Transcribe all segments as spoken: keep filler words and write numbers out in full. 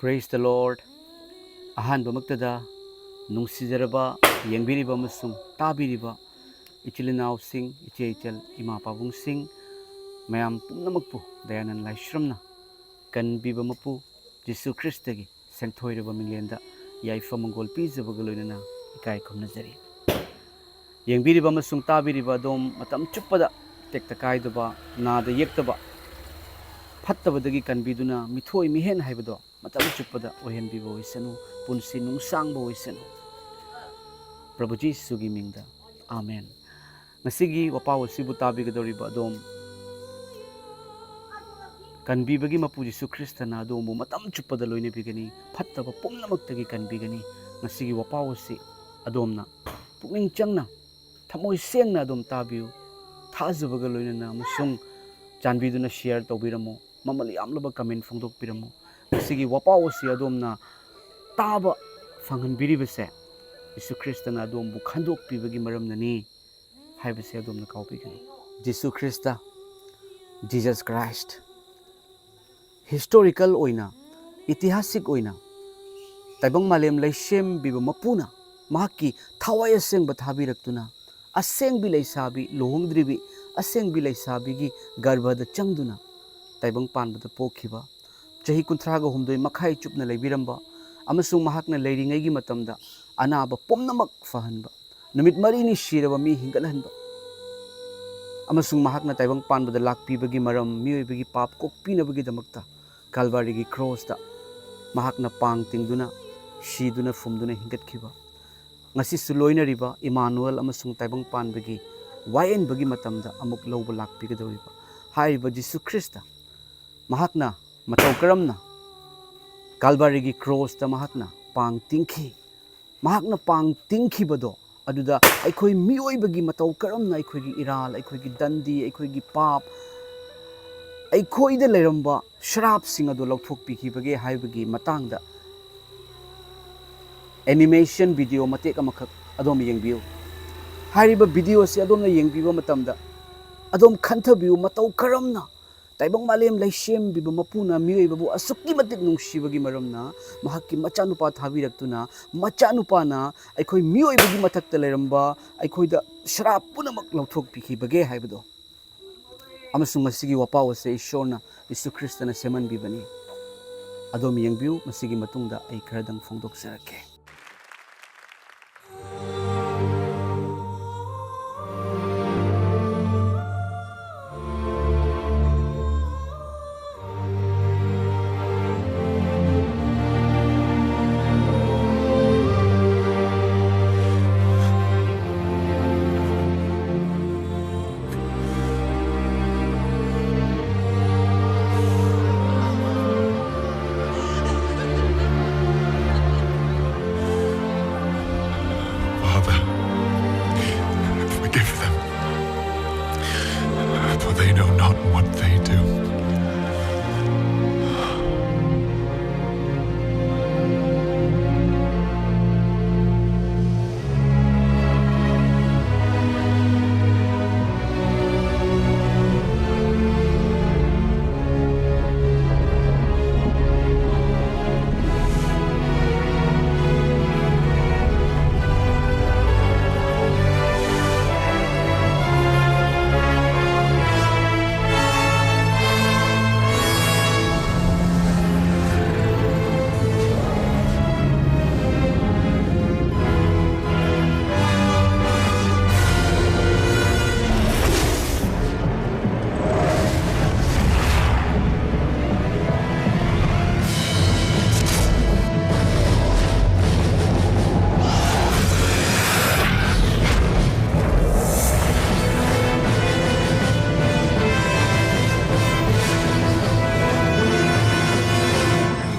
Praise the Lord. ꯑꯍꯥꯟꯕꯃꯛꯇꯗ ꯅꯨꯡꯁꯤꯖꯔꯕ ꯌꯦꯡꯕꯤꯔꯤꯕ ꯑꯃꯁꯨꯡ ꯇꯥꯕꯤꯔꯤꯕ ꯏꯆꯤꯜ ꯏꯅꯥꯎꯁꯤꯡ, ꯏꯆꯦ ꯏꯆꯜ, ꯏꯃꯥ ꯄꯥꯕꯨꯡꯁꯤꯡ ꯃꯌꯥꯝ ꯄꯨꯝꯅꯃꯛꯄꯨ ꯗꯌꯥꯅꯟ ꯂꯥꯏꯁ꯭ꯔꯝꯅ ꯀꯟꯕꯤꯕ ꯃꯄꯨ ꯖꯤꯁꯨ ꯈ꯭ꯔꯤꯁꯇꯒꯤ ꯁꯦꯡꯊꯣꯏꯔꯕ ꯃꯤꯡꯂꯦꯟꯗ ꯌꯥꯏꯐ ꯃꯪꯒꯣꯜ ꯄꯤꯖꯕꯒ ꯂꯣꯏꯅꯅ ꯏꯀꯥꯏ ꯈꯨꯝꯅꯖꯔꯤ꯫ ꯌꯦꯡꯕꯤꯔꯤꯕ ꯑꯃꯁꯨꯡ ꯇꯥꯕꯤꯔꯤꯕ ꯑꯗꯣꯝ ꯃꯇꯝ ꯆꯨꯞꯄꯗ ꯇꯦꯛꯇ ꯀꯥꯏꯗꯕ, ꯅꯥꯗ ꯌꯦꯛꯇꯕ, ꯐꯠꯇꯕꯗꯒꯤ ꯀꯟꯕꯤꯗꯨꯅ ꯃꯤꯊꯣꯏ ꯃꯤꯍꯦꯟ ꯍꯥꯏꯕꯗꯣ ꯃꯇꯝ ꯆꯨꯞꯄꯗ ꯑꯣꯏꯍꯟꯕꯤꯕ ꯑꯣꯏꯁꯅꯨ, ꯄꯨꯟꯁꯤ ꯅꯨꯡꯁꯥꯡꯕ ꯑꯣꯏꯁꯅꯨ꯫ ꯄ꯭ꯔꯚꯨ ꯖꯤꯁꯨꯒꯤ ꯃꯤꯡꯗ, ꯑꯥꯃꯦꯟ꯫ ꯉꯁꯤꯒꯤ ꯋꯥꯄꯥꯎ ꯑꯁꯤꯕꯨ ꯇꯥꯕꯤꯒꯗꯧꯔꯤꯕ ꯑꯗꯣꯝ ꯀꯟꯕꯤꯕꯒꯤ ꯃꯄꯨ ꯖꯤꯁꯨ ꯈ꯭ꯔꯤꯁꯇꯅ ꯑꯗꯣꯝꯕꯨ ꯃꯇꯝ ꯆꯨꯞꯄꯗ ꯂꯣꯏꯅꯕꯤꯒꯅꯤ, ꯐꯠꯇꯕ ꯄꯨꯝꯅꯃꯛꯇꯒꯤ ꯀꯟꯕꯤꯒꯅꯤ꯫ ꯉꯁꯤꯒꯤ ꯋꯥꯄꯥꯎ ꯑꯁꯤ ꯑꯗꯣꯝꯅ ꯄꯨꯛꯅꯤꯡ ꯆꯪꯅ, ꯊꯃꯣꯏ ꯁꯦꯡꯅ ꯑꯗꯨꯝ ꯇꯥꯕꯤꯌꯨ꯫ ꯊꯥꯖꯕꯒ ꯂꯣꯏꯅꯅ ꯑꯃꯁꯨꯡ ꯆꯥꯟꯕꯤꯗꯨꯅ share ꯇꯧꯕꯤꯔꯝꯃꯨ, ꯃꯃꯜ ꯌꯥꯝꯂꯕ comment ꯐꯣꯡꯗꯣꯛꯄꯤꯔꯝꯃꯨ꯫ ꯃꯁꯤꯒꯤ ꯋꯥꯄꯥꯎ ꯑꯁꯤ ꯑꯗꯣꯝꯅ ꯇꯥꯕ ꯐꯪꯍꯟꯕꯤꯔꯤꯕꯁꯦ ꯖꯤꯁꯨ ꯈ꯭ꯔꯤꯁꯇꯅ ꯑꯗꯣꯝꯕꯨ ꯈꯟꯗꯣꯛꯄꯤꯕꯒꯤ ꯃꯔꯝꯅꯅꯤ ꯍꯥꯏꯕꯁꯦ ꯑꯗꯣꯝꯅ ꯀꯥꯎꯕꯤꯒꯅꯨ꯫ Jesus Christ Jesus Christ historical ꯑꯣꯏꯅ, ꯏꯇꯤꯍꯥꯁꯤꯛ ꯑꯣꯏꯅ ꯇꯥꯏꯕꯪ ꯃꯥꯂꯦꯝ ꯂꯩꯁꯦꯝꯕꯤꯕ ꯃꯄꯨꯅ ꯃꯍꯥꯛꯀꯤ ꯊꯋꯥꯏ ꯑꯁꯦꯡꯕ ꯊꯥꯕꯤꯔꯛꯇꯨꯅ ꯑꯁꯦꯡꯕꯤ ꯂꯩꯁꯥꯕꯤ, ꯂꯨꯍꯣꯡꯗ꯭ꯔꯤꯕꯤ ꯑꯁꯦꯡꯕꯤ ꯂꯩꯁꯥꯕꯤꯒꯤ ꯒꯔꯚꯗ ꯆꯪꯗꯨꯅ ꯇꯥꯏꯕꯪ ꯄꯥꯟꯕꯗ ꯄꯣꯛꯈꯤꯕ, ꯆꯍꯤ ꯀꯨꯟꯊ꯭ꯔꯥꯒ ꯍꯨꯝꯗꯣꯏ ꯃꯈꯥꯏ ꯆꯨꯞꯅ ꯂꯩꯕꯤꯔꯝꯕ ꯑꯃꯁꯨꯡ ꯃꯍꯥꯛꯅ ꯂꯩꯔꯤꯉꯩꯒꯤ ꯃꯇꯝꯗ ꯑꯅꯥꯕ ꯄꯨꯝꯅꯃꯛ ꯐꯍꯟꯕ, ꯅꯨꯃꯤꯠ ꯃꯔꯤꯅꯤ ꯁꯤꯔꯕ ꯃꯤ ꯍꯤꯡꯒꯠꯍꯟꯕ, ꯑꯃꯁꯨꯡ ꯃꯍꯥꯛꯅ ꯇꯥꯏꯕꯪ ꯄꯥꯟꯕꯗ ꯂꯥꯛꯄꯤꯕꯒꯤ ꯃꯔꯝ ꯃꯤꯑꯣꯏꯕꯒꯤ ꯄꯥꯞ ꯀꯣꯛꯄꯤꯅꯕꯒꯤꯗꯃꯛꯇ ꯀꯥꯜꯚꯥꯔꯤꯒꯤ ꯀ꯭ꯔꯣꯁꯇ ꯃꯍꯥꯛꯅ ꯄꯥꯡ ꯇꯤꯡꯗꯨꯅ, ꯁꯤꯗꯨꯅ, ꯐꯨꯝꯗꯨꯅ ꯍꯤꯡꯒꯠꯈꯤꯕ꯫ ꯉꯁꯤꯁꯨ ꯂꯣꯏꯅꯔꯤꯕ ꯏꯃꯥꯅꯨꯑꯦꯜ ꯑꯃꯁꯨꯡ ꯇꯥꯏꯕꯪ ꯄꯥꯟꯕꯒꯤ ꯋꯥꯌꯦꯟꯕꯒꯤ ꯃꯇꯝꯗ ꯑꯃꯨꯛ ꯂꯧꯕ ꯂꯥꯛꯄꯤꯒꯗꯧꯔꯤꯕ ꯍꯥꯏꯔꯤꯕ ꯖꯤꯁꯨ ꯈ꯭ꯔꯤꯁꯇ ꯃꯍꯥꯛꯅ ꯃꯇꯧ ꯀꯔꯝꯅ ꯀꯥꯜꯚꯥꯔꯤꯒꯤ ꯀ꯭ꯔꯣꯁꯇ ꯃꯍꯥꯛꯅ ꯄꯥꯡ ꯇꯤꯡꯈꯤ, ꯃꯍꯥꯛꯅ ꯄꯥꯡ ꯇꯤꯡꯈꯤꯕꯗꯣ ꯑꯗꯨꯗ ꯑꯩꯈꯣꯏ ꯃꯤꯑꯣꯏꯕꯒꯤ ꯃꯇꯧ ꯀꯔꯝꯅ ꯑꯩꯈꯣꯏꯒꯤ ꯏꯔꯥꯜ, ꯑꯩꯈꯣꯏꯒꯤ ꯗꯟꯗꯤ, ꯑꯩꯈꯣꯏꯒꯤ ꯄꯥꯞ, ꯑꯩꯈꯣꯏꯗ ꯂꯩꯔꯝꯕ ꯁꯔꯥꯞꯁꯤꯡ ꯑꯗꯨ ꯂꯧꯊꯣꯛꯄꯤꯈꯤꯕꯒꯦ ꯍꯥꯏꯕꯒꯤ ꯃꯇꯥꯡꯗ animation video ꯃꯇꯦꯛ ꯑꯃꯈꯛ ꯑꯗꯣꯝ ꯌꯦꯡꯕꯤꯌꯨ꯫ ꯍꯥꯏꯔꯤꯕ video ꯑꯁꯤ ꯑꯗꯣꯝꯅ ꯌꯦꯡꯕꯤꯕ ꯃꯇꯝꯗ ꯑꯗꯣꯝ ꯈꯟꯊꯕꯤꯌꯨ, ꯃꯇꯧ ꯀꯔꯝꯅ ꯇꯥꯏꯕꯪ ꯃꯥꯂꯦꯝ ꯂꯩꯁꯦꯝꯕꯤꯕ ꯃꯄꯨꯅ ꯃꯤꯑꯣꯏꯕꯕꯨ ꯑꯁꯨꯛꯀꯤ ꯃꯇꯤꯛ ꯅꯨꯡꯁꯤꯕꯒꯤ ꯃꯔꯝꯅ ꯃꯍꯥꯛꯀꯤ ꯃꯆꯥꯅꯨꯄꯥ ꯊꯥꯕꯤꯔꯛꯇꯨꯅ, ꯃꯆꯥꯅꯨꯄꯥꯅ ꯑꯩꯈꯣꯏ ꯃꯤꯑꯣꯏꯕꯒꯤ ꯃꯊꯛꯇ ꯂꯩꯔꯝꯕ ꯑꯩꯈꯣꯏꯗ ꯁꯔꯥꯞ ꯄꯨꯝꯅꯃꯛ ꯂꯧꯊꯣꯛꯄꯤꯈꯤꯕꯒꯦ ꯍꯥꯏꯕꯗꯣ꯫ ꯑꯃꯁꯨꯡ ꯃꯁꯤꯒꯤ ꯋꯥꯄꯥꯎ ꯑꯁꯦ ꯏꯁꯣꯔꯅ, ꯌꯤꯁꯨ ꯈ꯭ꯔꯤꯁꯇꯅ ꯁꯦꯝꯍꯟꯕꯤꯕꯅꯤ꯫ ꯑꯗꯣꯝ ꯌꯦꯡꯕꯤꯌꯨ, ꯃꯁꯤꯒꯤ ꯃꯇꯨꯡꯗ ꯑꯩ ꯈꯔꯗꯪ ꯐꯣꯡꯗꯣꯛꯆꯔꯛꯀꯦ꯫ Father, forgive them, for they know not what they do.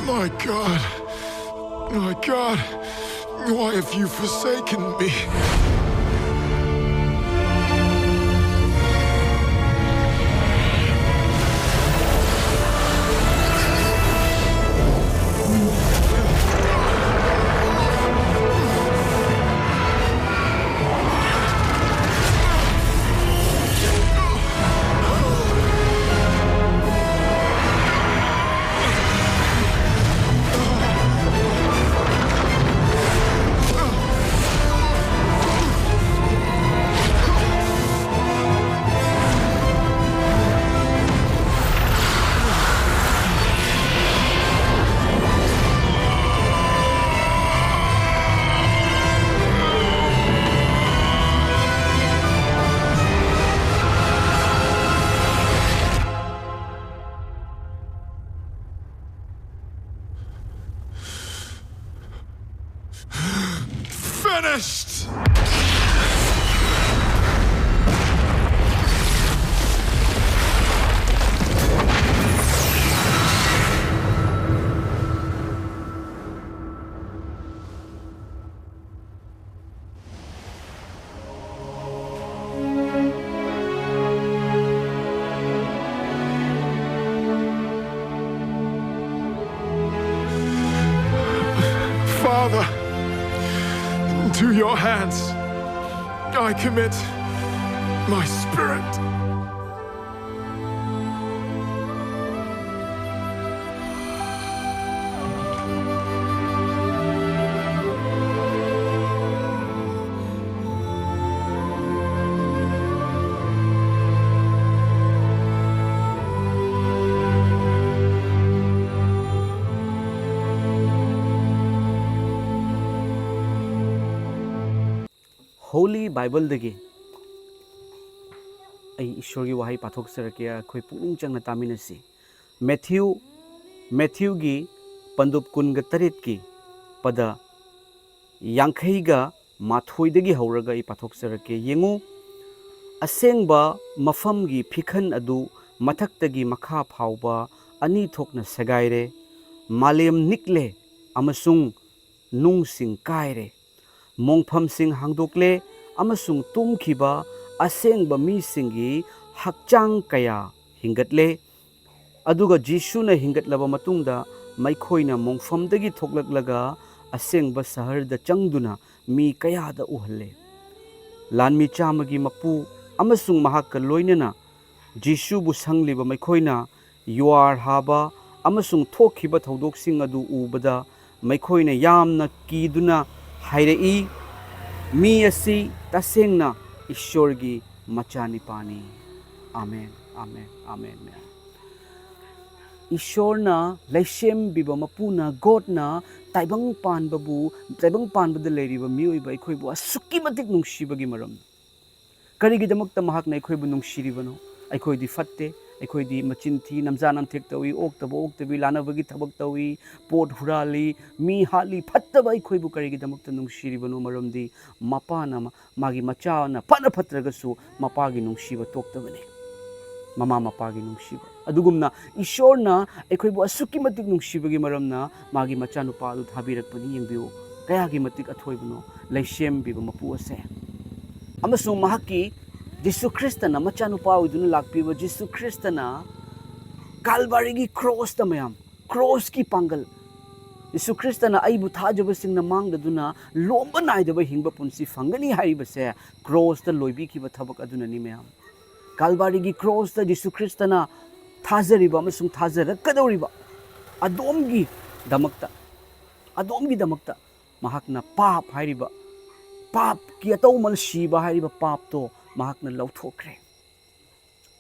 My God, my God, why have you forsaken me? Finished! Father, into your hands I commit my spirit. Holy Bibleꯗꯒꯤ ꯑꯩ ꯏꯁꯣꯔꯒꯤ ꯋꯥꯍꯩ ꯄꯥꯊꯣꯛꯆꯔꯛꯀꯦ, ꯑꯩꯈꯣꯏ ꯄꯨꯛꯅꯤꯡ ꯆꯪꯅ ꯇꯥꯃꯤꯟꯅꯁꯤ꯫ ꯃꯦꯊ꯭ꯌꯨ, ꯃꯦꯊ꯭ꯌꯨꯒꯤ ꯄꯟꯗꯨꯞ ꯀꯨꯟꯒ ꯇꯔꯦꯠꯀꯤ ꯄꯗ ꯌꯥꯡꯈꯩꯒ ꯃꯥꯊꯣꯏꯗꯒꯤ ꯍꯧꯔꯒ ꯑꯩ ꯄꯥꯊꯣꯛꯆꯔꯛꯀꯦ꯫ ꯌꯦꯡꯉꯨ, ꯑꯁꯦꯡꯕ ꯃꯐꯝꯒꯤ ꯐꯤꯈꯟ ꯑꯗꯨ ꯃꯊꯛꯇꯒꯤ ꯃꯈꯥ ꯐꯥꯎꯕ ꯑꯅꯤ ꯊꯣꯛꯅ ꯁꯦꯒꯥꯏꯔꯦ, ꯃꯥꯂꯦꯝ ꯅꯤꯛꯂꯦ ꯑꯃꯁꯨꯡ ꯅꯨꯡꯁꯤꯡ ꯀꯥꯏꯔꯦ꯫ ꯃꯣꯡꯐꯝꯁꯤꯡ ꯍꯥꯡꯗꯣꯛꯂꯦ ꯑꯃꯁꯨꯡ ꯇꯨꯝꯈꯤꯕ ꯑꯁꯦꯡꯕ ꯃꯤꯁꯤꯡꯒꯤ ꯍꯛꯆꯥꯡ ꯀꯌꯥ ꯍꯤꯡꯒꯠꯂꯦ꯫ ꯑꯗꯨꯒ ꯖꯤꯁꯨꯅ ꯍꯤꯡꯒꯠꯂꯕ ꯃꯇꯨꯡꯗ, ꯃꯈꯣꯏꯅ ꯃꯣꯡꯐꯝꯗꯒꯤ ꯊꯣꯛꯂꯛꯂꯒ ꯑꯁꯦꯡꯕ ꯁꯍꯔꯗ ꯆꯪꯗꯨꯅ ꯃꯤ ꯀꯌꯥꯗ ꯎꯍꯜꯂꯦ꯫ ꯂꯥꯟꯃꯤ ꯆꯥꯝꯃꯒꯤ ꯃꯄꯨ ꯑꯃꯁꯨꯡ ꯃꯍꯥꯛꯀ ꯂꯣꯏꯅꯅ ꯖꯤꯁꯨꯕꯨ ꯁꯪꯂꯤꯕ ꯃꯈꯣꯏꯅ ꯌꯨꯍꯥꯔ ꯍꯥꯕ ꯑꯃꯁꯨꯡ ꯊꯣꯛꯈꯤꯕ ꯊꯧꯗꯣꯛꯁꯤꯡ ꯑꯗꯨ ꯎꯕꯗ, ꯃꯈꯣꯏꯅ ꯌꯥꯝꯅ ꯀꯤꯗꯨꯅ ꯍꯥꯏꯔꯛꯏ, "ꯃꯤ ꯑꯁꯤ ꯇꯁꯦꯡꯅ ꯏꯁꯣꯔꯒꯤ ꯃꯆꯥꯅꯤꯄꯥꯅꯤ꯫" ꯑꯥꯃꯦꯟ, ꯑꯥꯃꯦꯟ, ꯑꯥꯃꯦꯟ, ꯃꯌꯥꯝ꯫ ꯏꯁꯣꯔꯅ ꯂꯩꯁꯦꯝꯕꯤꯕ ꯃꯄꯨꯅ, ꯒꯣꯗꯅ ꯇꯥꯏꯕꯪ ꯄꯥꯟꯕꯕꯨ, ꯇꯥꯏꯕꯪ ꯄꯥꯟꯕꯗ ꯂꯩꯔꯤꯕ ꯃꯤꯑꯣꯏꯕ ꯑꯩꯈꯣꯏꯕꯨ ꯑꯁꯨꯛꯀꯤ ꯃꯇꯤꯛ ꯅꯨꯡꯁꯤꯕꯒꯤ ꯃꯔꯝ꯫ ꯀꯔꯤꯒꯤꯗꯃꯛꯇ ꯃꯍꯥꯛꯅ ꯑꯩꯈꯣꯏꯕꯨ ꯅꯨꯡꯁꯤꯔꯤꯕꯅꯣ? ꯑꯩꯈꯣꯏꯗꯤ ꯐꯠꯇꯦ, ꯑꯩꯈꯣꯏꯗꯤ ꯃꯆꯤꯟ ꯊꯤ, ꯅꯝꯖꯥ ꯅꯝꯊꯦꯛ ꯇꯧꯏ, ꯑꯣꯛꯇꯕ ꯑꯣꯛꯇꯕꯤ, ꯂꯥꯟꯅꯕꯒꯤ ꯊꯕꯛ ꯇꯧꯏ, ꯄꯣꯠ ꯍꯨꯔꯥꯜꯂꯤ, ꯃꯤ ꯍꯥꯠꯂꯤ꯫ ꯐꯠꯇꯕ ꯑꯩꯈꯣꯏꯕꯨ ꯀꯔꯤꯒꯤꯗꯃꯛꯇ ꯅꯨꯡꯁꯤꯔꯤꯕꯅꯣ? ꯃꯔꯝꯗꯤ ꯃꯄꯥꯅ ꯃꯥꯒꯤ ꯃꯆꯥꯅ ꯐꯅ ꯐꯠꯇ꯭ꯔꯒꯁꯨ ꯃꯄꯥꯒꯤ ꯅꯨꯡꯁꯤꯕ ꯇꯣꯛꯇꯕꯅꯤ꯫ ꯃꯃꯥ ꯃꯄꯥꯒꯤ ꯅꯨꯡꯁꯤꯕ꯫ ꯑꯗꯨꯒꯨꯝꯅ ꯏꯁꯣꯔꯅ ꯑꯩꯈꯣꯏꯕꯨ ꯑꯁꯨꯛꯀꯤ ꯃꯇꯤꯛ ꯅꯨꯡꯁꯤꯕꯒꯤ ꯃꯔꯝꯅ ꯃꯥꯒꯤ ꯃꯆꯥꯅꯨꯄꯥ ꯑꯗꯨ ꯊꯥꯕꯤꯔꯛꯄꯅꯤ꯫ ꯌꯦꯡꯕꯤꯌꯨ, ꯀꯌꯥꯒꯤ ꯃꯇꯤꯛ ꯑꯊꯣꯏꯕꯅꯣ ꯂꯩꯁꯦꯝꯕꯤꯕ ꯃꯄꯨ ꯑꯁꯦ꯫ ꯑꯃꯁꯨꯡ ꯃꯍꯥꯛꯀꯤ ꯖꯤꯁꯨ ꯈ꯭ꯔꯤꯁꯇꯅ ꯃꯆꯥꯅꯨꯄꯥ ꯑꯣꯏꯗꯨꯅ ꯂꯥꯛꯄꯤꯕ ꯖꯤꯁꯨ ꯈ꯭ꯔꯤꯁꯇꯅ ꯀꯥꯜꯚꯥꯔꯤꯒꯤ ꯀ꯭ꯔꯣꯁꯇ, ꯃꯌꯥꯝ, ꯀ꯭ꯔꯣꯁꯀꯤ ꯄꯥꯡꯒꯜ, ꯖꯤꯁꯨ ꯈ꯭ꯔꯤꯁꯇꯅ ꯑꯩꯕꯨ ꯊꯥꯖꯕꯁꯤꯡꯅ ꯃꯥꯡꯗꯗꯨꯅ ꯂꯣꯝꯕ ꯅꯥꯏꯗꯕ ꯍꯤꯡꯕ ꯄꯨꯟꯁꯤ ꯐꯪꯒꯅꯤ ꯍꯥꯏꯔꯤꯕꯁꯦ ꯀ꯭ꯔꯣꯁꯇ ꯂꯣꯏꯕꯤꯈꯤꯕ ꯊꯕꯛ ꯑꯗꯨꯅꯅꯤ, ꯃꯌꯥꯝ꯫ ꯀꯥꯜꯚꯥꯔꯤꯒꯤ ꯀ꯭ꯔꯣꯁꯇ ꯖꯤꯁꯨ ꯈ꯭ꯔꯤꯁꯇꯅ ꯊꯥꯖꯔꯤꯕ ꯑꯃꯁꯨꯡ ꯊꯥꯖꯔꯛꯀꯗꯧꯔꯤꯕ ꯑꯗꯣꯝꯒꯤꯗꯃꯛꯇ, ꯑꯗꯣꯝꯒꯤꯗꯃꯛꯇ ꯃꯍꯥꯛꯅ ꯄꯥꯞ ꯍꯥꯏꯔꯤꯕ, ꯄꯥꯞꯀꯤ ꯑꯇꯧꯃꯜ ꯁꯤꯕ ꯍꯥꯏꯔꯤꯕ ꯄꯥꯞꯇꯣ ꯃꯍꯥꯛꯅ ꯂꯧꯊꯣꯛꯈ꯭ꯔꯦ꯫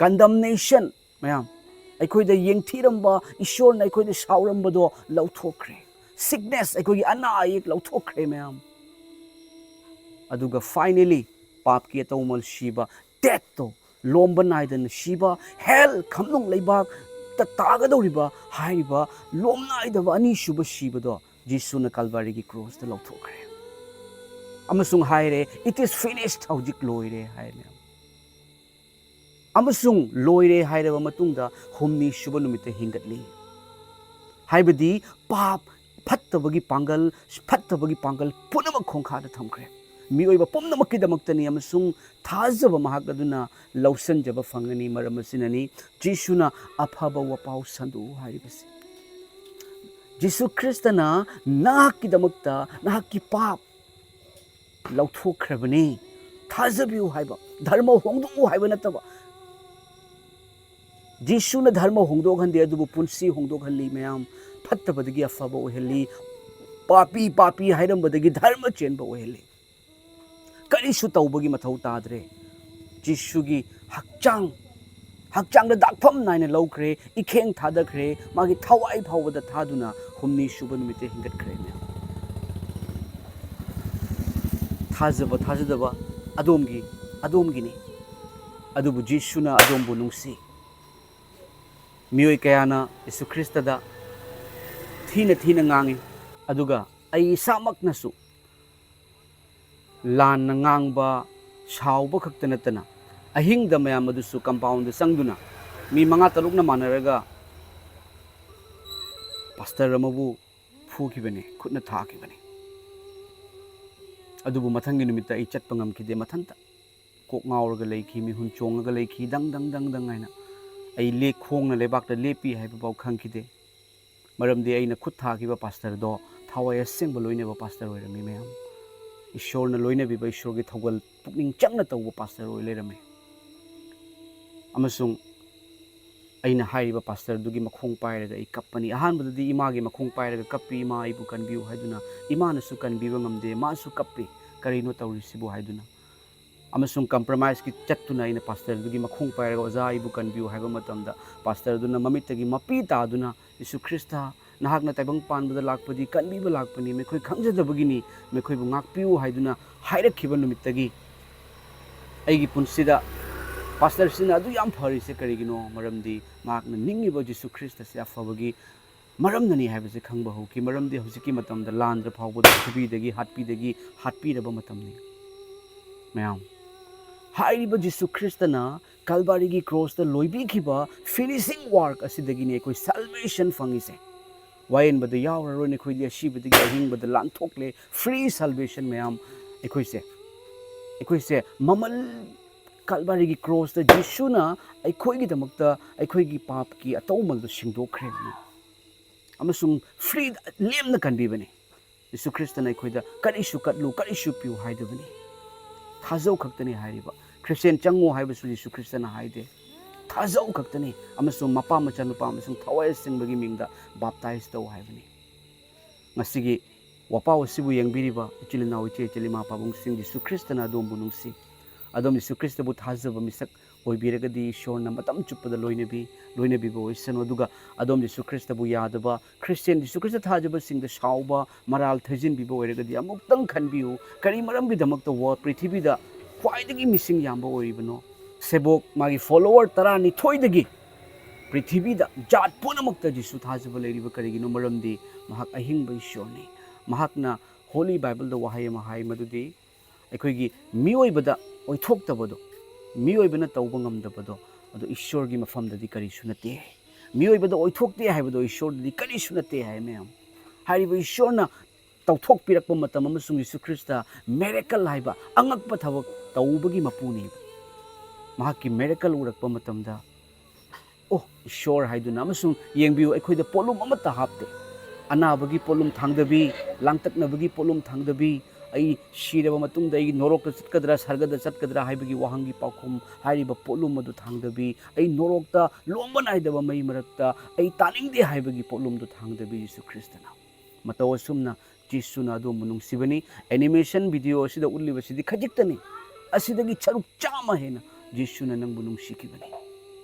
ꯀꯟꯗꯝꯅꯦꯁꯟ, ꯃꯌꯥꯝ, ꯑꯩꯈꯣꯏꯗ ꯌꯦꯡꯊꯤꯔꯝꯕ, ꯏꯁꯣꯔꯅ ꯑꯩꯈꯣꯏꯗ ꯁꯥꯎꯔꯝꯕꯗꯣ ꯂꯧꯊꯣꯛꯈ꯭ꯔꯦ꯫ ꯁꯤꯛꯅꯦꯁ, ꯑꯩꯈꯣꯏꯒꯤ ꯑꯅꯥ ꯑꯌꯦꯛ ꯂꯧꯊꯣꯛꯈ꯭ꯔꯦ, ꯃꯌꯥꯝ꯫ ꯑꯗꯨꯒ ꯐꯥꯏꯅꯦꯂꯤ, ꯄꯥꯞꯀꯤ ꯑꯇꯧꯃꯜ ꯁꯤꯕ, ꯗꯦꯠꯇꯣ, ꯂꯣꯝꯕ ꯅꯥꯏꯗꯅ ꯁꯤꯕ, ꯍꯦꯜ, ꯈꯝꯅꯨꯡ ꯂꯩꯕꯥꯛꯇ ꯇꯥꯒꯗꯧꯔꯤꯕ ꯍꯥꯏꯔꯤꯕ ꯂꯣꯝ ꯅꯥꯏꯗꯕ ꯑꯅꯤꯁꯨꯕ ꯁꯤꯕꯗꯣ ꯖꯤꯁꯨꯅ ꯀꯥꯜꯚꯥꯔꯤꯒꯤ ꯀ꯭ꯔꯣꯁꯇ ꯂꯧꯊꯣꯛꯈ꯭ꯔꯦ꯫ ꯑꯃꯁꯨꯡ ꯍꯥꯏꯔꯦ, "It is finished", ꯍꯧꯖꯤꯛ ꯂꯣꯏꯔꯦ ꯍꯥꯏꯔꯦ꯫ ꯑꯃꯁꯨꯡ ꯂꯣꯏꯔꯦ ꯍꯥꯏꯔꯕ ꯃꯇꯨꯡꯗ ꯍꯨꯝꯅꯤ ꯁꯨꯕ ꯅꯨꯃꯤꯠꯇ ꯍꯤꯡꯒꯠꯂꯤ꯫ ꯍꯥꯏꯕꯗꯤ ꯄꯥꯞ, ꯐꯠꯇꯕꯒꯤ ꯄꯥꯡꯒꯜ, ꯐꯠꯇꯕꯒꯤ ꯄꯥꯡꯒꯜ ꯄꯨꯝꯅꯃꯛ ꯈꯣꯡꯈꯥꯗ ꯊꯝꯈ꯭ꯔꯦ꯫ ꯃꯤꯑꯣꯏꯕ ꯄꯨꯝꯅꯃꯛꯀꯤꯗꯃꯛꯇꯅꯤ ꯑꯃꯁꯨꯡ ꯊꯥꯖꯕ ꯃꯍꯥꯛ ꯑꯗꯨꯅ ꯂꯧꯁꯤꯟꯖꯕ ꯐꯪꯒꯅꯤ꯫ ꯃꯔꯝ ꯑꯁꯤꯅꯅꯤ ꯖꯤꯁꯨꯅ ꯑꯐꯕ ꯋꯥꯄꯥꯎ ꯁꯟꯗꯣꯛꯎ ꯍꯥꯏꯔꯤꯕꯁꯤ꯫ ꯖꯤꯁꯨ ꯈ꯭ꯔꯤꯁꯇꯅ ꯅꯍꯥꯛꯀꯤꯗꯃꯛꯇ ꯅꯍꯥꯛꯀꯤ ꯄꯥꯞ ꯂꯧꯊꯣꯛꯈ꯭ꯔꯕꯅꯤ꯫ ꯊꯥꯖꯕꯤꯌꯨ ꯍꯥꯏꯕ, ꯙꯔꯃ ꯍꯣꯡꯗꯣꯛꯎ ꯍꯥꯏꯕ ꯅꯠꯇꯕ꯫ ꯖꯤꯁꯨꯅ ꯙꯔꯃ ꯍꯣꯡꯗꯣꯛꯍꯟꯗꯦ, ꯑꯗꯨꯕꯨ ꯄꯨꯟꯁꯤ ꯍꯣꯡꯗꯣꯛꯍꯜꯂꯤ, ꯃꯌꯥꯝ꯫ ꯐꯠꯇꯕꯗꯒꯤ ꯑꯐꯕ ꯑꯣꯏꯍꯜꯂꯤ, ꯄꯥꯄꯤ, ꯄꯥꯄꯤ ꯍꯥꯏꯔꯝꯕꯗꯒꯤ ꯙꯔꯃ ꯆꯦꯟꯕ ꯑꯣꯏꯍꯜꯂꯤ꯫ ꯀꯔꯤꯁꯨ ꯇꯧꯕꯒꯤ ꯃꯊꯧ ꯇꯥꯗ꯭ꯔꯦ꯫ ꯖꯤꯁꯨꯒꯤ ꯍꯛꯆꯥꯡ, ꯍꯛꯆꯥꯡꯗ ꯗꯥꯛꯐꯝ ꯅꯥꯏꯅ ꯂꯧꯈ꯭ꯔꯦ, ꯏꯈꯦꯡ ꯊꯥꯗꯈ꯭ꯔꯦ, ꯃꯥꯒꯤ ꯊꯋꯥꯏ ꯐꯥꯎꯕꯗ ꯊꯥꯗꯨꯅ ꯍꯨꯝꯅꯤ ꯁꯨꯕ ꯅꯨꯃꯤꯠꯇ ꯍꯤꯡꯒꯠꯈ꯭ꯔꯦ, ꯃꯌꯥꯝ꯫ ꯊꯥꯖꯕ ꯊꯥꯖꯗꯕ ꯑꯗꯣꯝꯒꯤ, ꯑꯗꯣꯝꯒꯤꯅꯤ꯫ ꯑꯗꯨꯕꯨ ꯖꯤꯁꯨꯅ ꯑꯗꯣꯝꯕꯨ ꯅꯨꯡꯁꯤ꯫ ꯃꯤꯑꯣꯏ ꯀꯌꯥꯅ ꯌꯤꯁꯨ ꯈ꯭ꯔꯤꯁꯇꯗ ꯊꯤꯅ ꯊꯤꯅ ꯉꯥꯡꯉꯤ, ꯑꯗꯨꯒ ꯑꯩ ꯏꯁꯥꯃꯛꯅꯁꯨ ꯂꯥꯟꯅ ꯉꯥꯡꯕ, ꯁꯥꯎꯕ ꯈꯛꯇ ꯅꯠꯇꯅ, ꯑꯍꯤꯡꯗ ꯃꯌꯥꯝ ꯑꯗꯨꯁꯨ ꯀꯝꯄꯥꯎꯟꯗ ꯆꯪꯗꯨꯅ ꯃꯤ ꯃꯉꯥ ꯇꯔꯨꯛꯅ ꯃꯥꯟꯅꯔꯒ ꯄꯥꯁꯇꯔ ꯑꯃꯕꯨ ꯐꯨꯈꯤꯕꯅꯤ, ꯈꯨꯠꯅ ꯊꯥꯈꯤꯕꯅꯤ꯫ ꯑꯗꯨꯕꯨ ꯃꯊꯪꯒꯤ ꯅꯨꯃꯤꯠꯇ ꯑꯩ ꯆꯠꯄ ꯉꯝꯈꯤꯗꯦ꯫ ꯃꯊꯟꯇ ꯀꯣꯛ ꯉꯥꯎꯔꯒ ꯂꯩꯈꯤ, ꯃꯤꯍꯨꯟ ꯆꯣꯡꯉꯒ ꯂꯩꯈꯤ, ꯗꯪ ꯗꯪ ꯗꯪ ꯗꯪ ꯍꯥꯏꯅ꯫ ꯑꯩ ꯂꯦꯛ ꯈꯣꯡꯅ ꯂꯩꯕꯥꯛꯇ ꯂꯦꯞꯄꯤ ꯍꯥꯏꯕꯐꯥꯎ ꯈꯪꯈꯤꯗꯦ꯫ ꯃꯔꯝꯗꯤ ꯑꯩꯅ ꯈꯨꯠ ꯊꯥꯈꯤꯕ ꯄꯥꯁꯇꯔꯗꯣ ꯊꯋꯥꯏ ꯑꯁꯦꯡꯕ ꯂꯣꯏꯅꯕ ꯄꯥꯁꯇꯔ ꯑꯣꯏꯔꯝꯃꯤ ꯃꯌꯥꯝ꯫ ꯏꯁꯣꯔꯅ ꯂꯣꯏꯅꯕꯤꯕ, ꯏꯁꯣꯔꯒꯤ ꯊꯧꯒꯜ ꯄꯨꯛꯅꯤꯡ ꯆꯪꯅ ꯇꯧꯕ ꯄꯥꯁꯇꯔ ꯑꯣꯏ ꯂꯩꯔꯝꯃꯤ꯫ ꯑꯃꯁꯨꯡ ꯑꯩꯅ ꯍꯥꯏꯔꯤꯕ ꯄꯥꯁꯇꯔꯗꯨꯒꯤ ꯃꯈꯣꯡ ꯄꯥꯏꯔꯒ ꯑꯩ ꯀꯞꯄꯅꯤ꯫ ꯑꯍꯥꯟꯕꯗꯗꯤ ꯏꯃꯥꯒꯤ ꯃꯈꯣꯡ ꯄꯥꯏꯔꯒ ꯀꯞꯄꯤ, "ꯏꯃꯥ, ꯑꯩꯕꯨ ꯀꯟꯕꯤꯌꯨ" ꯍꯥꯏꯗꯨꯅ꯫ ꯏꯃꯥꯅꯁꯨ ꯀꯟꯕꯤꯕ ꯉꯝꯗꯦ, ꯃꯥꯁꯨ ꯀꯞꯄꯤ, "ꯀꯔꯤꯅꯣ ꯇꯧꯔꯤꯁꯤꯕꯨ?" ꯍꯥꯏꯗꯨꯅ꯫ ꯑꯃꯁꯨꯡ ꯀꯝꯄ꯭ꯔꯣꯃꯥꯏꯁꯀꯤ ꯆꯠꯇꯨꯅ ꯑꯩꯅ ꯄꯥꯁꯇꯔꯗꯨꯒꯤ ꯃꯈꯣꯡ ꯄꯥꯏꯔꯒ, "ꯑꯣꯖꯥ, ꯑꯩꯕꯨ ꯀꯟꯕꯤꯌꯨ" ꯍꯥꯏꯕ ꯃꯇꯝꯗ, ꯄꯥꯁꯇꯔꯗꯨꯅ ꯃꯃꯤꯠꯇꯒꯤ ꯃꯄꯤ ꯇꯥꯗꯨꯅ, "ꯌꯤꯁꯨ ꯈ꯭ꯔꯤꯁꯇ, ꯅꯍꯥꯛꯅ ꯇꯥꯏꯕꯪ ꯄꯥꯟꯕꯗ ꯂꯥꯛꯄꯗꯤ ꯀꯟꯕꯤꯕ ꯂꯥꯛꯄꯅꯤ, ꯃꯈꯣꯏ ꯈꯪꯖꯗꯕꯒꯤꯅꯤ, ꯃꯈꯣꯏꯕꯨ ꯉꯥꯛꯄꯤꯌꯨ" ꯍꯥꯏꯗꯨꯅ ꯍꯥꯏꯔꯛꯈꯤꯕ ꯅꯨꯃꯤꯠꯇꯒꯤ ꯑꯩꯒꯤ ꯄꯨꯟꯁꯤꯗ ꯄꯥꯁꯇꯔꯁꯤꯅ ꯑꯗꯨ ꯌꯥꯝ ꯐꯔꯤꯁꯦ ꯀꯔꯤꯒꯤꯅꯣ? ꯃꯔꯝꯗꯤ ꯃꯍꯥꯛꯅ ꯅꯤꯡꯉꯤꯕ ꯖꯤꯁꯨ ꯈ꯭ꯔꯤꯁꯇꯁꯦ ꯑꯐꯕꯒꯤ ꯃꯔꯝꯅꯅꯤ ꯍꯥꯏꯕꯁꯦ ꯈꯪꯕ ꯍꯧꯈꯤ꯫ ꯃꯔꯝꯗꯤ ꯍꯧꯖꯤꯛꯀꯤ ꯃꯇꯝꯗ ꯂꯥꯟꯗ꯭ꯔ ꯐꯥꯎꯕꯗ ꯐꯨꯕꯤꯗꯒꯤ, ꯍꯥꯠꯄꯤꯗꯒꯤ ꯍꯥꯠꯄꯤꯔꯕ ꯃꯇꯝꯅꯤ꯫ ꯃꯌꯥꯝ, ꯍꯥꯏꯔꯤꯕ ꯖꯤꯁꯨ ꯈ꯭ꯔꯤꯁꯇꯅ ꯀꯜꯕꯥꯔꯤꯒꯤ ꯀ꯭ꯔꯣꯁꯇ ꯂꯣꯏꯕꯤꯈꯤꯕ ꯐꯤꯅꯤꯁꯤꯡ ꯋꯥꯔꯛ ꯑꯁꯤꯗꯒꯤꯅꯤ ꯑꯩꯈꯣꯏ ꯁꯜꯕꯦꯁꯟ ꯐꯪꯉꯤꯁꯦ꯫ ꯋꯥꯌꯦꯟꯕꯗ ꯌꯥꯎꯔꯔꯣꯏ, ꯑꯩꯈꯣꯏꯗꯤ ꯑꯁꯤꯕꯗꯒꯤ ꯑꯍꯤꯡꯕꯗ ꯂꯥꯟꯊꯣꯛꯂꯦ꯫ ꯐ꯭ꯔꯤ ꯁꯜꯕꯦꯁꯟ ꯃꯌꯥꯝ꯫ ꯑꯩꯈꯣꯏꯁꯦ, ꯑꯩꯈꯣꯏꯁꯦ ꯃꯃꯜ, ꯀꯜꯕꯥꯔꯤꯒꯤ ꯀ꯭ꯔꯣꯁꯇ ꯖꯤꯁꯨꯅ ꯑꯩꯈꯣꯏꯒꯤꯗꯃꯛꯇ ꯑꯩꯈꯣꯏꯒꯤ ꯄꯥꯞꯀꯤ ꯑꯇꯧꯃꯜꯗꯨ ꯁꯤꯡꯗꯣꯛꯈ꯭ꯔꯦꯕꯅꯤ꯫ ꯑꯃꯁꯨꯡ ꯐ꯭ꯔꯤꯗ ꯂꯦꯝꯅ ꯀꯟꯕꯤꯕꯅꯤ꯫ ꯖꯤꯁꯨ ꯈ꯭ꯔꯤꯁꯇꯅ ꯑꯩꯈꯣꯏꯗ "ꯀꯔꯤꯁꯨ ꯀꯠꯂꯨ, ꯀꯔꯤꯁꯨ ꯄꯤꯌꯨ" ꯍꯥꯏꯗꯕꯅꯤ꯫ ꯊꯥꯖꯧ ꯈꯛꯇꯅꯤ ꯍꯥꯏꯔꯤꯕ꯫ ꯈ꯭ꯔꯤꯁꯇꯤꯌꯥꯟ ꯆꯪꯉꯨ ꯍꯥꯏꯕꯁꯨ ꯖꯤꯁꯨ ꯈ꯭ꯔꯤꯁꯇꯅ ꯍꯥꯏꯗꯦ꯫ ꯊꯥꯖꯧ ꯈꯛꯇꯅꯤ꯫ ꯑꯃꯁꯨꯡ ꯃꯄꯥ, ꯃꯆꯥꯅꯨꯄꯥ ꯑꯃꯁꯨꯡ ꯊꯋꯥꯏ ꯑꯁꯦꯡꯕꯒꯤ ꯃꯤꯡꯗ ꯕꯥꯞꯇꯥꯏꯖ ꯇꯧ ꯍꯥꯏꯕꯅꯤ꯫ ꯉꯁꯤꯒꯤ ꯋꯥꯄꯥꯎ ꯑꯁꯤꯕꯨ ꯌꯦꯡꯕꯤꯔꯤꯕ ꯏꯆꯤꯜ ꯏꯅꯥꯎ, ꯏꯆꯦ ꯏꯆꯤꯜ, ꯏꯃꯥ ꯄꯥꯕꯨꯡꯁꯤꯡ, ꯖꯤꯁꯨ ꯈ꯭ꯔꯤꯁꯇꯅ ꯑꯗꯣꯝꯕꯨ ꯅꯨꯡꯁꯤ꯫ ꯑꯗꯣꯝ ꯖꯤꯁꯨ ꯈ꯭ꯔꯤꯁꯇꯕꯨ ꯊꯥꯖꯕ ꯃꯤꯁꯛ ꯑꯣꯏꯕꯤꯔꯒꯗꯤ ꯏꯁꯣꯔꯅ ꯃꯇꯝ ꯆꯨꯞꯄꯗ ꯂꯣꯏꯅꯕꯤ, ꯂꯣꯏꯅꯕꯤꯕ ꯑꯣꯏꯁꯅꯨ꯫ ꯑꯗꯨꯒ ꯑꯗꯣꯝ ꯖꯤꯁꯨ ꯈ꯭ꯔꯤꯁꯇꯕꯨ ꯌꯥꯗꯕ, ꯈ꯭ꯔꯤꯁꯇꯤꯌꯥꯟ ꯖꯤꯁꯨ ꯈ꯭ꯔꯤꯁꯇ ꯊꯥꯖꯕꯁꯤꯡꯗ ꯁꯥꯎꯕ, ꯃꯔꯥꯜ ꯊꯩꯖꯤꯟꯕꯤꯕ ꯑꯣꯏꯔꯒꯗꯤ ꯑꯃꯨꯛꯇꯪ ꯈꯟꯕꯤꯌꯨ꯫ ꯀꯔꯤ ꯃꯔꯝꯒꯤꯗꯃꯛꯇ ꯋꯥꯔꯜ, ꯄ꯭ꯔꯤꯊꯤꯕꯤꯗ ꯈ꯭ꯋꯥꯏꯗꯒꯤ ꯃꯤꯁꯤꯡ ꯌꯥꯝꯕ ꯑꯣꯏꯔꯤꯕꯅꯣ? ꯁꯦꯕꯣꯛ ꯃꯥꯒꯤ ꯐꯣꯂꯣꯋꯔ ꯇꯔꯥꯅꯤꯊꯣꯏꯗꯒꯤ ꯄ꯭ꯔꯤꯊꯤꯕꯤꯗ ꯖꯥꯠ ꯄꯨꯝꯅꯃꯛꯇ ꯖꯤꯁꯨ ꯊꯥꯖꯕ ꯂꯩꯔꯤꯕ ꯀꯔꯤꯒꯤꯅꯣ? ꯃꯔꯝꯗꯤ ꯃꯍꯥꯛ ꯑꯍꯤꯡꯕ ꯏꯁꯣꯔꯅꯤ꯫ ꯃꯍꯥꯛꯅ ꯍꯣꯂꯤ ꯕꯥꯏꯕꯜꯗ ꯋꯥꯍꯩ ꯑꯃ ꯍꯥꯏ, ꯃꯗꯨꯗꯤ ꯑꯩꯈꯣꯏꯒꯤ ꯃꯤꯑꯣꯏꯕꯗ ꯑꯣꯏꯊꯣꯛꯇꯕꯗꯣ, ꯃꯤꯑꯣꯏꯕꯅ ꯇꯧꯕ ꯉꯝꯗꯕꯗꯣ, ꯑꯗꯣ ꯏꯁꯣꯔꯒꯤ ꯃꯐꯝꯗꯗꯤ ꯀꯔꯤꯁꯨ ꯅꯠꯇꯦ꯫ ꯃꯤꯑꯣꯏꯕꯗ ꯑꯣꯏꯊꯣꯛꯇꯦ ꯍꯥꯏꯕꯗꯣ ꯏꯁꯣꯔꯗꯗꯤ ꯀꯔꯤꯁꯨ ꯅꯠꯇꯦ ꯍꯥꯏ ꯃꯌꯥꯝ꯫ ꯍꯥꯏꯔꯤꯕ ꯏꯁꯣꯔꯅ ꯇꯧꯊꯣꯛꯄꯤꯔꯛꯄ ꯃꯇꯝ ꯑꯃꯁꯨꯡ ꯌꯤꯁꯨ ꯈ꯭ꯔꯤꯁꯇ ꯃꯦꯔꯦꯀꯜ ꯍꯥꯏꯕ ꯑꯉꯛꯄ ꯊꯕꯛ ꯇꯧꯕꯒꯤ ꯃꯄꯨꯅꯦꯕ꯫ ꯃꯍꯥꯛꯀꯤ ꯃꯦꯔꯦꯀꯜ ꯎꯔꯛꯄ ꯃꯇꯝꯗ, "ꯑꯣ, ꯏꯁꯣꯔ" ꯍꯥꯏꯗꯨꯅ, ꯑꯃꯁꯨꯡ ꯌꯦꯡꯕꯤꯌꯨ, ꯑꯩꯈꯣꯏꯗ ꯄꯣꯠꯂꯨꯝ ꯑꯃꯠꯇ ꯍꯥꯞꯇꯦ꯫ ꯑꯅꯥꯕꯒꯤ ꯄꯣꯠꯂꯨꯝ ꯊꯥꯡꯗꯕꯤ, ꯂꯥꯡꯇꯛꯅꯕꯒꯤ ꯄꯣꯠꯂꯨꯝ ꯊꯥꯡꯗꯕꯤ, ꯑꯩ ꯁꯤꯔꯕ ꯃꯇꯨꯡꯗ ꯑꯩ ꯅꯣꯔꯣꯛꯇ ꯆꯠꯀꯗ꯭ꯔꯥ, ꯁꯔꯒꯗ ꯆꯠꯀꯗ꯭ꯔꯥ ꯍꯥꯏꯕꯒꯤ ꯋꯥꯍꯪꯒꯤ ꯄꯥꯎꯈꯨꯝ ꯍꯥꯏꯔꯤꯕ ꯄꯣꯠꯂꯨꯝ ꯑꯗꯨ ꯊꯥꯡꯗꯕꯤ, ꯑꯩ ꯅꯣꯔꯣꯛꯇ ꯂꯣꯝꯕ ꯅꯥꯏꯗꯕ ꯃꯩ ꯃꯔꯛꯇ ꯑꯩ ꯇꯥꯅꯤꯡꯗꯦ ꯍꯥꯏꯕꯒꯤ ꯄꯣꯠꯂꯨꯝꯗꯨ ꯊꯥꯡꯗꯕꯤ ꯌꯤꯁꯨ ꯈ꯭ꯔꯤꯁꯇꯅ꯫ ꯃꯇꯧ ꯑꯁꯨꯝꯅ ꯖꯤꯁꯨꯅ ꯑꯗꯣꯝꯕꯨ ꯅꯨꯡꯁꯤꯕꯅꯤ꯫ ꯑꯦꯅꯤꯃꯦꯁꯟ ꯚꯤꯗꯤꯑꯣ ꯑꯁꯤꯗ ꯎꯠꯂꯤꯕꯁꯤꯗꯤ ꯈꯖꯤꯛꯇꯅꯤ꯫ ꯑꯁꯤꯗꯒꯤ ꯁꯔꯨꯛ ꯆꯥꯝꯃ ꯍꯦꯟꯅ ꯖꯤꯁꯨꯅ ꯅꯪꯕꯨ ꯅꯨꯡꯁꯤꯈꯤꯕꯅꯤ,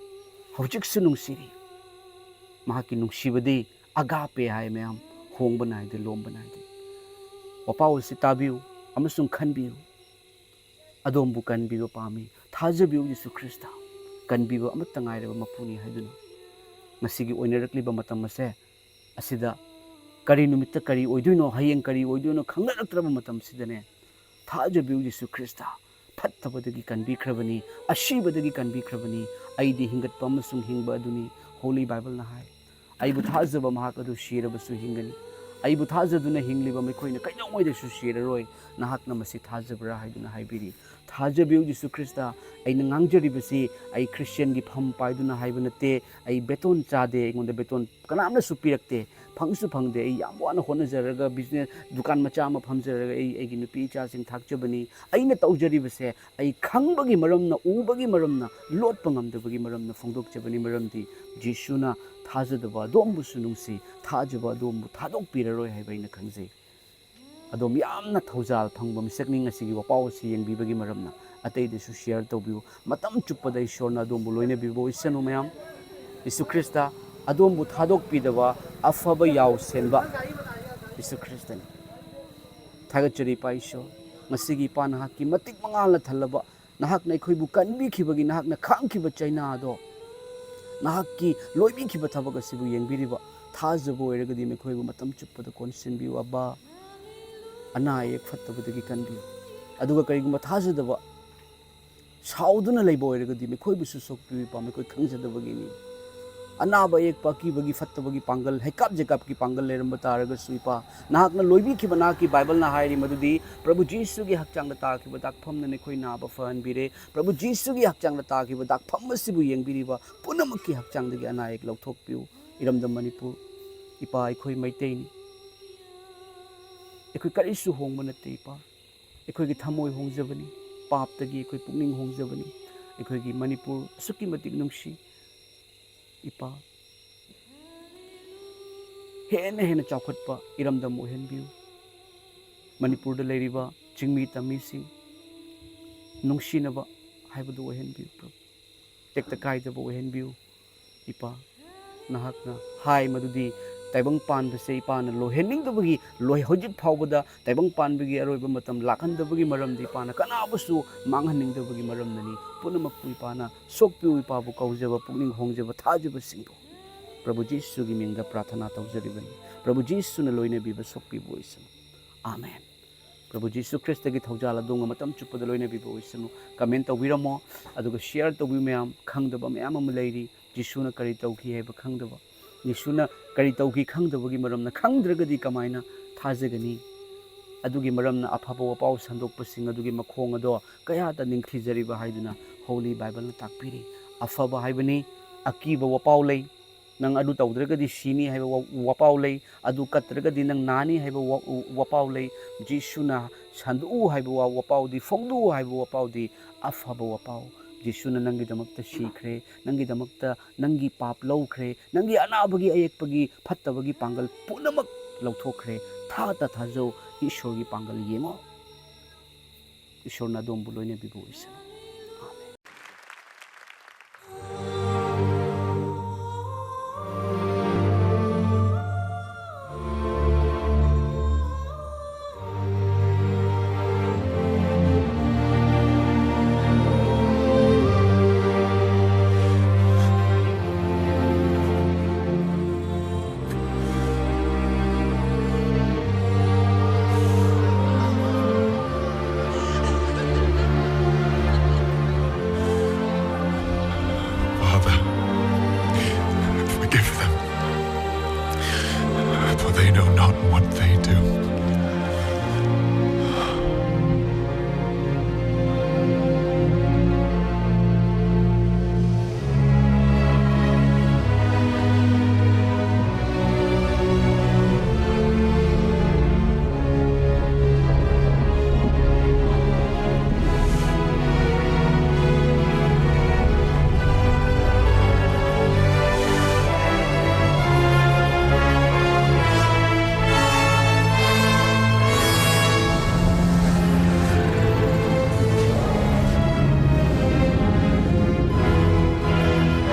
ꯍꯧꯖꯤꯛꯁꯨ ꯅꯨꯡꯁꯤꯔꯤ꯫ ꯃꯍꯥꯛꯀꯤ ꯅꯨꯡꯁꯤꯕꯗꯤ ꯑꯒꯥꯄꯦ ꯍꯥꯏ ꯃꯌꯥꯝ, ꯍꯣꯡꯕ ꯅꯥꯏꯗꯦ, ꯂꯣꯝꯕ ꯅꯥꯏꯗꯦ꯫ ꯋꯥꯄꯥꯎ ꯑꯁꯤ ꯇꯥꯕꯤꯌꯨ ꯑꯃꯁꯨꯡ ꯈꯟꯕꯤꯌꯨ꯫ ꯑꯗꯣꯝꯕꯨ ꯀꯟꯕꯤꯕ ꯄꯥꯝꯃꯤ꯫ ꯊꯥꯖꯕꯤꯌꯨ ꯖꯤꯁꯨ ꯈ꯭ꯔꯤꯁꯇ, ꯀꯟꯕꯤꯕ ꯑꯃꯠꯇ ꯉꯥꯏꯔꯕ ꯃꯄꯨꯅꯤ ꯍꯥꯏꯗꯨꯅ꯫ ꯃꯁꯤꯒꯤ ꯑꯣꯏꯅꯔꯛꯂꯤꯕ ꯃꯇꯝ ꯑꯁꯦ, ꯑꯁꯤꯗ ꯀꯔꯤ ꯅꯨꯃꯤꯠꯇ ꯀꯔꯤ ꯑꯣꯏꯗꯣꯏꯅꯣ, ꯍꯌꯦꯡ ꯀꯔꯤ ꯑꯣꯏꯗꯣꯏꯅꯣ ꯈꯪꯅꯔꯛꯇ꯭ꯔꯕ ꯃꯇꯝꯁꯤꯗꯅꯦ, ꯊꯥꯖꯕꯤꯌꯨ ꯖꯤꯁꯨ ꯈ꯭ꯔꯤꯁꯇ꯫ ꯐꯠꯇꯕꯗꯒꯤ ꯀꯟꯕꯤꯈ꯭ꯔꯕꯅꯤ, ꯑꯁꯤꯕꯗꯒꯤ ꯀꯟꯕꯤꯈ꯭ꯔꯕꯅꯤ꯫ "ꯑꯩꯗꯤ ꯍꯤꯡꯒꯠꯄ ꯑꯃꯁꯨꯡ ꯍꯤꯡꯕ ꯑꯗꯨꯅꯤ", ꯍꯣꯂꯤ ꯕꯥꯏꯕꯜꯅ ꯍꯥꯏ꯫ "ꯑꯩꯕꯨ ꯊꯥꯖꯕ ꯃꯍꯥꯛ ꯑꯗꯨ ꯁꯤꯔꯕꯁꯨ ꯍꯤꯡꯒꯅꯤ꯫ ꯑꯩꯕꯨ ꯊꯥꯖꯗꯨꯅ ꯍꯤꯡꯂꯤꯕ ꯃꯈꯣꯏꯅ ꯀꯩꯗꯧꯉꯩꯗꯁꯨ ꯁꯤꯔꯔꯣꯏ꯫ ꯅꯍꯥꯛꯅ ꯃꯁꯤ ꯊꯥꯖꯕ꯭ꯔꯥ?" ꯍꯥꯏꯗꯨꯅ ꯍꯥꯏꯕꯤꯔꯤ꯫ ꯊꯥꯖꯕꯤꯌꯨ ꯖꯤꯁꯨ ꯈ꯭ꯔꯤꯁꯇ꯫ ꯑꯩꯅ ꯉꯥꯡꯖꯔꯤꯕꯁꯤ ꯑꯩ ꯈ꯭ꯔꯤꯁꯇꯤꯌꯥꯟꯒꯤ ꯐꯝ ꯄꯥꯏꯗꯨꯅ ꯍꯥꯏꯕ ꯅꯠꯇꯦ꯫ ꯑꯩ ꯕꯦꯇꯣꯟ ꯆꯥꯗꯦ, ꯑꯩꯉꯣꯟꯗ ꯕꯦꯇꯣꯟ ꯀꯅꯥꯝꯅꯁꯨ ꯄꯤꯔꯛꯇꯦ, ꯐꯪꯁꯨ ꯐꯪꯗꯦ꯫ ꯑꯩ ꯌꯥꯝ ꯋꯥꯅ ꯍꯣꯠꯅꯖꯔꯒ, ꯕꯤꯖꯤꯅꯦꯁ, ꯗꯨꯀꯥꯟ ꯃꯆꯥ ꯑꯃ ꯐꯝꯖꯔꯒ ꯑꯩ ꯑꯩꯒꯤ ꯅꯨꯄꯤ ꯏꯆꯥꯁꯤꯡ ꯊꯥꯛꯆꯕꯅꯤ꯫ ꯑꯩꯅ ꯇꯧꯖꯔꯤꯕꯁꯦ ꯑꯩ ꯈꯪꯕꯒꯤ ꯃꯔꯝꯅ, ꯎꯕꯒꯤ ꯃꯔꯝꯅ, ꯂꯣꯠꯄ ꯉꯝꯗꯕꯒꯤ ꯃꯔꯝꯅ ꯐꯣꯡꯗꯣꯛꯆꯕꯅꯤ꯫ ꯃꯔꯝꯗꯤ ꯖꯤꯁꯨꯅ ꯊꯥꯖꯗꯕ ꯑꯗꯣꯝꯕꯨꯁꯨ ꯅꯨꯡꯁꯤ, ꯊꯥꯖꯕ ꯑꯗꯣꯝꯕꯨ ꯊꯥꯗꯣꯛꯄꯤꯔꯔꯣꯏ ꯍꯥꯏꯕ ꯑꯩꯅ ꯈꯪꯖꯩ꯫ ꯑꯗꯣꯝ ꯌꯥꯝꯅ ꯊꯧꯖꯥꯜ ꯐꯪꯕ ꯃꯤꯁꯛꯅꯤ ꯉꯁꯤꯒꯤ ꯋꯥꯄꯥꯎ ꯑꯁꯤ ꯌꯦꯡꯕꯤꯕꯒꯤ ꯃꯔꯝꯅ꯫ ꯑꯇꯩꯗꯁꯨ ꯁꯤꯌꯔ ꯇꯧꯕꯤꯌꯨ꯫ ꯃꯇꯝ ꯆꯨꯞꯄꯗ ꯏꯁꯣꯔꯅ ꯑꯗꯣꯝꯕꯨ ꯂꯣꯏꯅꯕꯤꯕ ꯑꯣꯏꯁꯅꯨ ꯃꯌꯥꯝ꯫ ꯌꯤꯁꯨ ꯈ꯭ꯔꯤꯁꯇ ꯑꯗꯣꯝꯕꯨ ꯊꯥꯗꯣꯛꯄꯤꯗꯕ ꯑꯐꯕ ꯌꯥꯎ ꯁꯦꯟꯕ ꯌꯤꯁꯨ ꯈ꯭ꯔꯤꯁꯇꯅꯤ꯫ ꯊꯥꯒꯠꯆꯔꯤ ꯏꯄꯥ ꯏꯁꯣꯔ, ꯉꯁꯤꯒꯤ ꯏꯄꯥ ꯅꯍꯥꯛꯀꯤ ꯃꯇꯤꯛ ꯃꯉꯥꯜꯅ ꯊꯜꯂꯕ, ꯅꯍꯥꯛꯅ ꯑꯩꯈꯣꯏꯕꯨ ꯀꯟꯕꯤꯈꯤꯕꯒꯤ, ꯅꯍꯥꯛꯅ ꯈꯥꯡꯈꯤꯕ ꯆꯩꯅꯥ ꯑꯗꯣ ꯅꯍꯥꯛꯀꯤ ꯂꯣꯏꯕꯤꯈꯤꯕ ꯊꯕꯛ ꯑꯁꯤꯕꯨ ꯌꯦꯡꯕꯤꯔꯤꯕ ꯊꯥꯖꯕ ꯑꯣꯏꯔꯒꯗꯤ ꯃꯈꯣꯏꯕꯨ ꯃꯇꯝ ꯆꯨꯞꯄꯗ ꯀꯣꯟꯁꯤꯟꯕꯤꯌꯨ, ꯑꯕꯥ꯫ ꯑꯅꯥ ꯑꯌꯦꯛ ꯐꯠꯇꯕꯗꯒꯤ ꯀꯟꯕꯤꯌꯨ꯫ ꯑꯗꯨꯒ ꯀꯔꯤꯒꯨꯝꯕ ꯊꯥꯖꯗꯕ, ꯁꯥꯎꯗꯨꯅ ꯂꯩꯕ ꯑꯣꯏꯔꯒꯗꯤ ꯃꯈꯣꯏꯕꯨꯁꯨ ꯁꯣꯛꯄꯤꯌꯨ, ꯏꯄꯥ, ꯃꯈꯣꯏ ꯈꯪꯖꯗꯕꯒꯤꯅꯤ꯫ ꯑꯅꯥꯕ ꯑꯌꯦꯛꯄ ꯑꯀꯤꯕꯒꯤ ꯐꯠꯇꯕꯒꯤ ꯄꯥꯡꯒꯜ, ꯍꯩꯀꯥꯞ ꯖꯩꯀꯥꯞꯀꯤ ꯄꯥꯡꯒꯜ ꯂꯩꯔꯝꯕ ꯇꯥꯔꯒꯁꯨ, ꯏꯄꯥ, ꯅꯍꯥꯛꯅ ꯂꯣꯏꯕꯤꯈꯤꯕ ꯅꯍꯥꯛꯀꯤ ꯕꯥꯏꯕꯜꯅ ꯍꯥꯏꯔꯤ ꯃꯗꯨꯗꯤ ꯄ꯭ꯔꯚꯨ ꯖꯤꯁꯨꯒꯤ ꯍꯛꯆꯥꯡꯗ ꯇꯥꯈꯤꯕ ꯗꯥꯛꯐꯝꯅ ꯅꯈꯣꯏ ꯅꯥꯕ ꯐꯍꯟꯕꯤꯔꯦ꯫ ꯄ꯭ꯔꯚꯨ ꯖꯤꯁꯨꯒꯤ ꯍꯛꯆꯥꯡꯗ ꯇꯥꯈꯤꯕ ꯗꯥꯛꯐꯝ ꯑꯁꯤꯕꯨ ꯌꯦꯡꯕꯤꯔꯤꯕ ꯄꯨꯝꯅꯃꯛꯀꯤ ꯍꯛꯆꯥꯡꯗꯒꯤ ꯑꯅꯥ ꯑꯌꯦꯛ ꯂꯧꯊꯣꯛꯄꯤꯌꯨ꯫ ꯏꯔꯝꯗꯝ ꯃꯅꯤꯄꯨꯔ, ꯏꯄꯥ, ꯑꯩꯈꯣꯏ ꯃꯩꯇꯩꯅꯤ꯫ ꯑꯩꯈꯣꯏ ꯀꯔꯤꯁꯨ ꯍꯣꯡꯕ ꯅꯠꯇꯦ, ꯏꯄꯥ꯫ ꯑꯩꯈꯣꯏꯒꯤ ꯊꯃꯣꯏ ꯍꯣꯡꯖꯕꯅꯤ, ꯄꯥꯞꯇꯒꯤ ꯑꯩꯈꯣꯏ ꯄꯨꯛꯅꯤꯡ ꯍꯣꯡꯖꯕꯅꯤ꯫ ꯑꯩꯈꯣꯏꯒꯤ ꯃꯅꯤꯄꯨꯔ ꯑꯁꯨꯛꯀꯤ ꯃꯇꯤꯛ ꯅꯨꯡꯁꯤ, ꯏꯄꯥ꯫ ꯍꯦꯟꯅ ꯍꯦꯟꯅ ꯆꯥꯎꯈꯠꯄ ꯏꯔꯝꯗꯝ ꯑꯣꯏꯍꯟꯕꯤꯌꯨ꯫ ꯃꯅꯤꯄꯨꯔꯗ ꯂꯩꯔꯤꯕ ꯆꯤꯡꯃꯤ ꯇꯝꯃꯤꯁꯤꯡ ꯅꯨꯡꯁꯤꯅꯕ ꯍꯥꯏꯕꯗꯨ ꯑꯣꯏꯍꯟꯕꯤꯌꯨ, ꯄ꯭ꯔꯚꯨ꯫ ꯇꯦꯛꯇ ꯀꯥꯏꯗꯕ ꯑꯣꯏꯍꯟꯕꯤꯌꯨ, ꯏꯄꯥ꯫ ꯅꯍꯥꯛꯅ ꯍꯥꯏ ꯃꯗꯨꯗꯤ ꯇꯥꯏꯕꯪ ꯄꯥꯟꯕꯁꯦ ꯏꯄꯥꯅ ꯂꯣꯏꯍꯟꯅꯤꯡꯗꯕꯒꯤ, ꯂꯣꯏ-, ꯍꯧꯖꯤꯛ ꯐꯥꯎꯕꯗ ꯇꯥꯏꯕꯪ ꯄꯥꯟꯕꯒꯤ ꯑꯔꯣꯏꯕ ꯃꯇꯝ ꯂꯥꯛꯍꯟꯗꯕꯒꯤ ꯃꯔꯝꯗꯤ ꯏꯄꯥꯅ ꯀꯅꯥꯕꯨꯁꯨ ꯃꯥꯡꯍꯟꯅꯤꯡꯗꯕꯒꯤ ꯃꯔꯝꯅꯅꯤ꯫ ꯄꯨꯝꯅꯃꯛꯄꯨ ꯏꯄꯥꯅ ꯁꯣꯛꯄꯤꯌꯨ, ꯏꯄꯥꯕꯨ ꯀꯧꯖꯕ, ꯄꯨꯛꯅꯤꯡ ꯍꯣꯡꯖꯕ, ꯊꯥꯖꯕꯁꯤꯡꯕꯨ ꯄ꯭ꯔꯚꯨ ꯖꯤꯁꯨꯒꯤ ꯃꯤꯡꯗ ꯄ꯭ꯔꯥꯊꯅꯥ ꯇꯧꯖꯔꯤꯕꯅꯤ꯫ ꯄ꯭ꯔꯚꯨ ꯖꯤꯁꯨꯅ ꯂꯣꯏꯅꯕꯤꯕ ꯁꯣꯛꯄꯤꯕ ꯑꯣꯏꯁꯅꯨ꯫ ꯑꯥꯃꯦꯟ꯫ ꯄ꯭ꯔꯚꯨ ꯖꯤꯁꯨ ꯈ꯭ꯔꯤꯁꯇꯒꯤ ꯊꯧꯖꯥꯜ ꯑꯗꯣꯝꯒ ꯃꯇꯝ ꯆꯨꯞꯄꯗ ꯂꯣꯏꯅꯕꯤꯕ ꯑꯣꯏꯁꯅꯨ꯫ ꯀꯃꯦꯟ ꯇꯧꯕꯤꯔꯝꯃꯣ, ꯑꯗꯨꯒ ꯁꯤꯌꯔ ꯇꯧꯕꯤꯌꯨ ꯃꯌꯥꯝ꯫ ꯈꯪꯗꯕ ꯃꯌꯥꯝ ꯑꯃ ꯂꯩꯔꯤ꯫ ꯖꯤꯁꯨꯅ ꯀꯔꯤ ꯇꯧꯈꯤ ꯍꯥꯏꯕ ꯈꯪꯗꯕ, ꯖꯤꯁꯨꯅ ꯀꯔꯤ ꯇꯧꯈꯤ ꯈꯪꯗꯕꯒꯤ ꯃꯔꯝꯅ, ꯈꯪꯗ꯭ꯔꯒꯗꯤ ꯀꯃꯥꯏꯅ ꯊꯥꯖꯒꯅꯤ? ꯑꯗꯨꯒꯤ ꯃꯔꯝꯅ ꯑꯐꯕ ꯋꯥꯄꯥꯎ ꯁꯟꯗꯣꯛꯄꯁꯤꯡ ꯑꯗꯨꯒꯤ ꯃꯈꯣꯡ ꯑꯗꯣ ꯀꯌꯥꯗ ꯅꯤꯡꯊꯤꯖꯔꯤꯕ ꯍꯥꯏꯗꯨꯅ ꯍꯣꯂꯤ ꯕꯥꯏꯕꯜꯅ ꯇꯥꯛꯄꯤꯔꯤ꯫ ꯑꯐꯕ ꯍꯥꯏꯕꯅꯤ, ꯑꯀꯤꯕ ꯋꯥꯄꯥꯎ ꯂꯩ, ꯅꯪ ꯑꯗꯨ ꯇꯧꯗ꯭ꯔꯒꯗꯤ ꯁꯤꯅꯤ ꯍꯥꯏꯕ ꯋꯥ-, ꯋꯥꯄꯥꯎ ꯂꯩ, ꯑꯗꯨ ꯀꯠꯇ꯭ꯔꯒꯗꯤ ꯅꯪ ꯅꯥꯅꯤ ꯍꯥꯏꯕ ꯋꯥ-, ꯋꯥꯄꯥꯎ ꯂꯩ꯫ ꯖꯤꯁꯨꯅ ꯁꯟꯗꯣꯛꯎ ꯍꯥꯏꯕ ꯋꯥ-, ꯋꯥꯄꯥꯎꯗꯤ, ꯐꯣꯡꯗꯣꯛꯎ ꯍꯥꯏꯕ ꯋꯥꯄꯥꯎꯗꯤ ꯑꯐꯕ ꯋꯥꯄꯥꯎ꯫ ꯖꯤꯁꯨꯅ ꯅꯪꯒꯤꯗꯃꯛꯇ ꯁꯤꯈ꯭ꯔꯦ, ꯅꯪꯒꯤꯗꯃꯛꯇ ꯅꯪꯒꯤ ꯄꯥꯞ ꯂꯧꯈ꯭ꯔꯦ, ꯅꯪꯒꯤ ꯑꯅꯥꯕꯒꯤ, ꯑꯌꯦꯛꯄꯒꯤ, ꯐꯠꯇꯕꯒꯤ ꯄꯥꯡꯒꯜ ꯄꯨꯝꯅꯃꯛ ꯂꯧꯊꯣꯛꯈ꯭ꯔꯦ꯫ ꯊꯥ ꯇ ꯊꯥꯖꯧ, ꯏꯁꯣꯔꯒꯤ ꯄꯥꯡꯒꯜ ꯌꯦꯡꯉꯣ꯫ ꯏꯁꯣꯔꯅ ꯑꯗꯣꯝꯕꯨ ꯂꯣꯏꯅꯕꯤꯕ ꯑꯣꯏꯁꯅꯨ꯫ ꯑꯥꯃꯦꯟ꯫ What they do.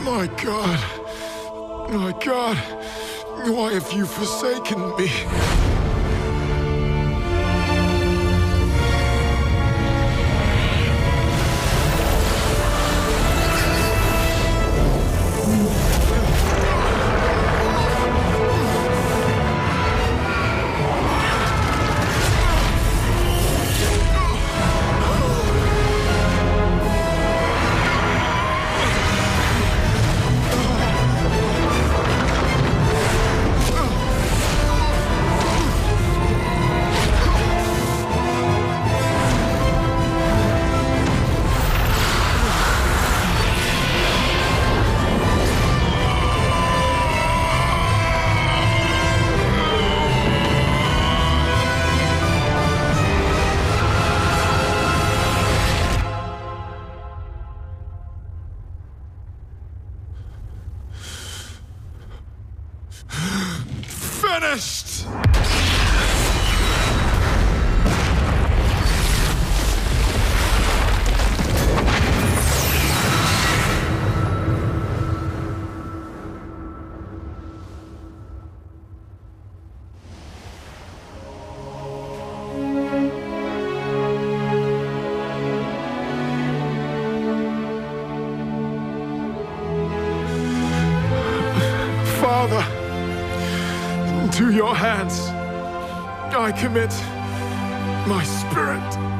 My God. My God. Why have you forsaken me? Finished! Father, into your hands I commit my spirit.